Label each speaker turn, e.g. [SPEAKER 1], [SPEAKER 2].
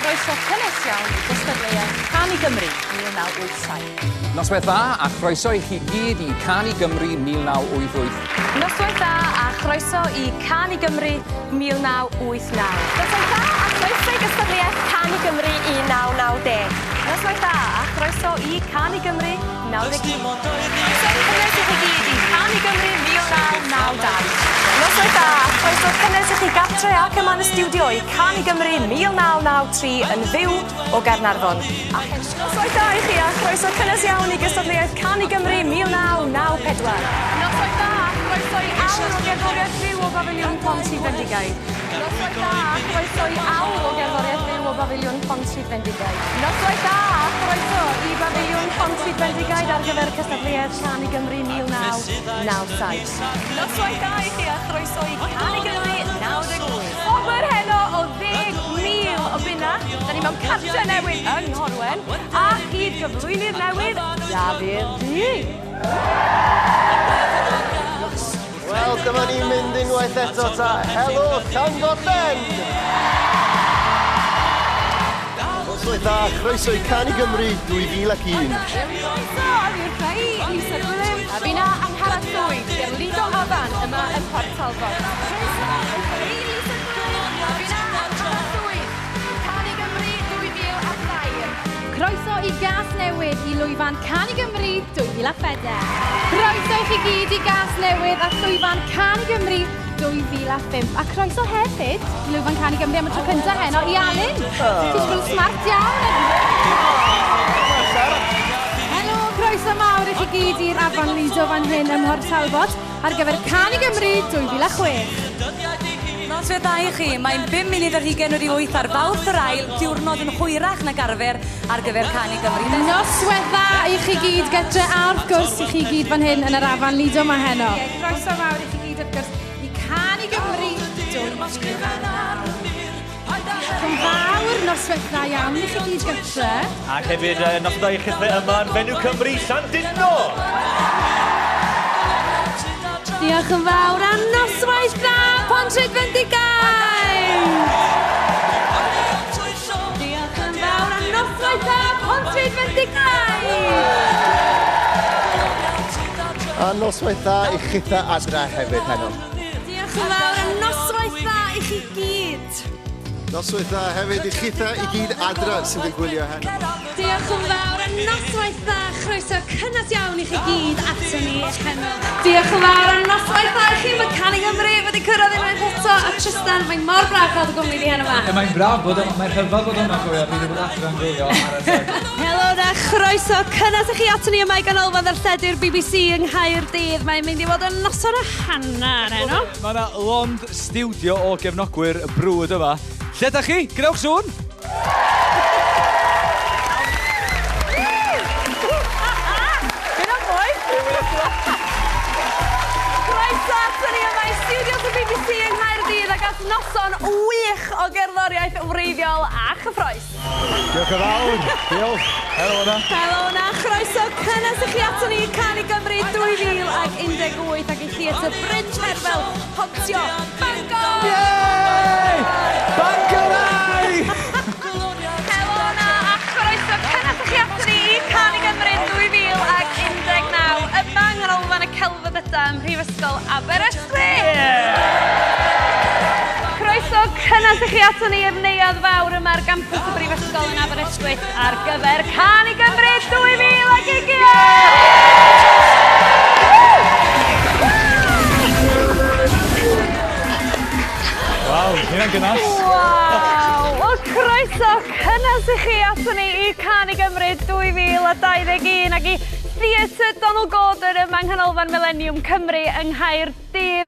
[SPEAKER 1] chroeso cynnes iawn i gystadleuaeth Cân i Gymru 1987.
[SPEAKER 2] Noswaith dda a chroeso i chi gyd i Cân i Gymru 1988.
[SPEAKER 1] Noswaith dda a chroeso i Cân i Gymru 1989. Noswaith dda a chroeso i gystadleuaeth Cân i Gymru 1990. Noswaith dda a chroeso i Cân i Gymru 91. Croeso cynnes i chi gyd i Cân i Gymru 1992. Noswaith dda a chroeso cynnes i chi gartre ac yma yn y stiwdio i Cân i Gymru 1993 yn fyw o Gaernarfon. A Noswaith dda i chi a chroeso cynnes iawn i gystadleuaeth Cân i Gymru 1994. Noswaith dda a chroeso i awr o gerddoriaeth fyw o Bafiliwn Pontrhydfendigaid. Noswaith dda a chroeso i awr o gerddoriaeth fyw o Bafiliwn Pontrhydfendigaid. Noswaith dda a chroeso i Bafiliwn Pontrhydfendigaid ar gyfer cystadleuaeth Cân i Gymru 1997. Noswaith dda i chi a chroeso i Cân i Gymru 98. Gwobr heno o 10,000 o bunna. Da ni mewn cartre newydd yng Nghorwen a chyd gyflwynydd newydd, Dafydd Du.
[SPEAKER 3] Wel, dyma ni'n mynd unwaith eto ta. Helo, Llanfodden! Noswaith dda, chroeso i Cân i Gymru 2001.
[SPEAKER 1] Croeso oddi wrtha i, Lisa Gwilym, a finna Angharad Llwyd, ger Lido Afan yma ym Mhort Talbot. Croeso wrtha i, Lisa Gwilym, a finna Angharad Llwyd, Cân i Gymru 2003.
[SPEAKER 4] Croeso i Gasnewydd i lwyfan Cân i Gymru 2004. Croeso i chi gyd i Gasnewydd a llwyfan Cân i Gymru 2005. A croeso hefyd i lwyfan Cân i Gymru am y tro cyntaf heno i Alun. Ti eisiau bod yn smart iawn. Helo, croeso mawr i chi gyd i'r Afan Lido fan hyn ym Mhort Talbot ar gyfer Cân i Gymru 2006.
[SPEAKER 5] Noswaith dda i chi. Mae'n 8 20 ar Fawrth yr Ail, diwrnod yn hwyrach nag arfer ar gyfer Cân i Gymru.
[SPEAKER 4] Noswaith dda i chi gyd gytre a wrth gwrs i chi gyd fan hyn yn yr Afan Lido 'ma heno. Croeso mawr i chi gyd wrth gwrs i Cân i Gymru 2009. Diolch yn fawr, noswaith dda iawn i chi gyd gytre.
[SPEAKER 6] Ac hefyd noswaith dda i chithe yma yn Fenyw Cymru, Llandudno!
[SPEAKER 4] Diolch yn fawr a noswaith dda, Pontrhydfendigaid! Diolch yn fawr a noswaith dda, Pontrhydfendigaid!
[SPEAKER 3] A noswaith dda i chitha adra hefyd heno.
[SPEAKER 4] Diolch yn fawr a noswaith dda i chi gyd.
[SPEAKER 3] Noswaith dda hefyd i chitha i gyd adra sydd yn gwylio heno.
[SPEAKER 4] Diolch yn fawr a noswaith dda, chroeso cynnes iawn i chi gyd ato ni heno. Diolch yn fawr a noswaith dda i chi, mae Cân i Gymru wedi cyrraedd unwaith eto a Trystan, mae'n mor braf cael dy gwmni di heno 'ma.
[SPEAKER 7] Mae'n braf bod yma, mae'n rhyfedd bod yma, cofio, fi wedi bod adra yn gwylio ar y teledu.
[SPEAKER 5] Helo na, chroeso cynnes i chi ato ni yma i Ganolfan Ddarlledu'r BBC yng Nghaerdydd. Mae'n mynd i fod yn noson a hanner heno.
[SPEAKER 7] Mae yna lond stiwdio o gefnogwyr brwd yma. Lle da chi? Gwnewch sŵn!
[SPEAKER 5] Dyna mwy! Croeso ato ni yma i stiwdios y BBC yng Nghaerdydd ac at noson wych o gerddoriaeth wreiddiol a chyffrous.
[SPEAKER 3] Diolch yn fawr. Diolch.
[SPEAKER 7] Helo na.
[SPEAKER 5] Helo na, chroeso cynnes i chi ato ni Cân i Gymru 2018 ac i Theatr Bryn Terfel, Pontio, Bangor!
[SPEAKER 7] Yay! Bangorau!
[SPEAKER 5] Helo na, a chroeso cynnes i chi ato ni i Cân i Gymru 2019 yma yng Nghanolfan y Celfyddydau ym Mhrifysgol Aberystwyth. Croeso cynnes i chi ato ni i'r Neuadd Fawr yma ar gampws y Brifysgol yn Aberystwyth ar gyfer Cân i Gymru 2020!
[SPEAKER 7] Waw, hynna'n gynnas.
[SPEAKER 5] Waw! Wel, croeso cynnes i chi ato ni i Cân i Gymru 2021 ac i Theatr Donald Gordon yma yng Nghanolfan Mileniwm Cymru yng Nghaerdydd.